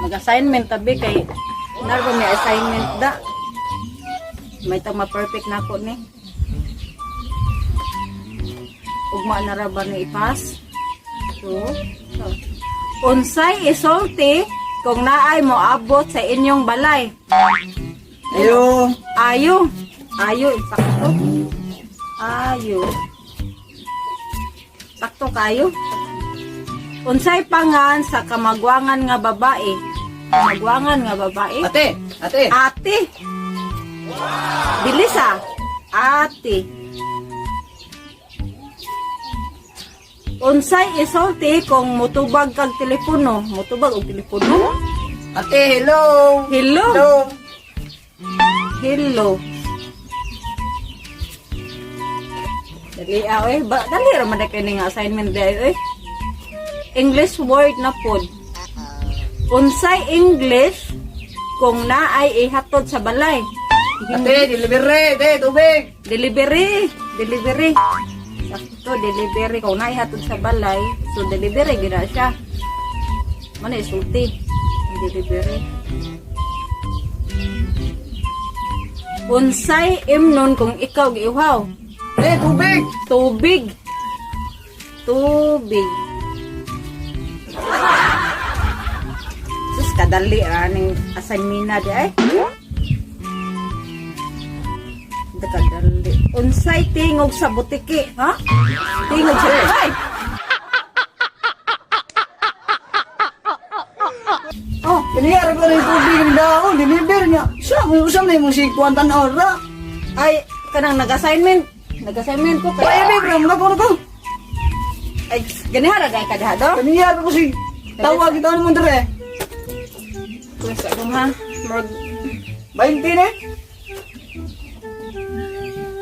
Mag-assignment tabi kay narba may assignment da. May tang ma-perfect na ako ni. Ugma na ra ba ni ipas? So, unsay isulti kung naay moabot sa inyong balay? Ayo. Ayo. Ayo, sakto. Ayo. Sakto kayo. Unsay pangan sa kamagwangan nga babae? Kamagwangan nga babae? Ate, ate. Ate. Bilis ah. Ate. Unsay isulti kung mutubag kag telepono? Mutubag og telepono? Ate, hello. Hello. Hello. Hello. Dali ah, oy. Ba, dali ra man kay nga assignment dai oy. English word na pod. Unsay English kung naay ihatod sa balay? Ate, delivery, ate, tubig. Delivery, delivery. Sakto delivery kung naay hatod sa balay, so delivery gid na siya. Mano isulti. Delivery. Unsay imnon kung ikaw giuhaw? Ate, tubig. Tubig. Tubig. Sus, kadali aning assignment di ay. Kadali. Unsay tingog sa butiki, ha? Tingog sa ay. Oh, kaniyara ko rin tubig ng daon, deliver niya. Sa, may usam na yung si Kuantan Aura. Ay, kanang nag-assignment. Nag-assignment ko kay Paibig ram na ko na ko. ay ganihara gay ka diha do. Kaniyara ko si tawag kita mo dire. Kung sa akong ha. Murag 20 ne.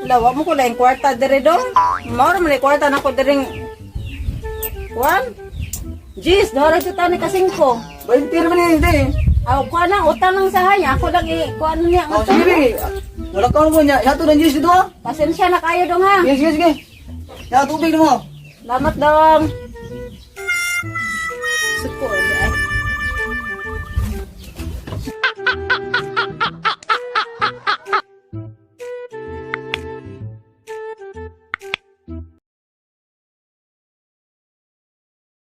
lawa mo ko lang kwarta dire dong. Mao ra man ay kwarta nako diring Juan. Jis, dora jud ni ka 5. 20 ra man ni, ate. Aw, kuha na, utang lang sa hanya. Ako lang i, kuha na niya. Oh, sige, sige. Wala ka mo niya. Yato ng Diyos dito ah. Pasensya na kayo dong ha. Sige, sige, sige. Ya tubig na mo. Salamat dong. Suko,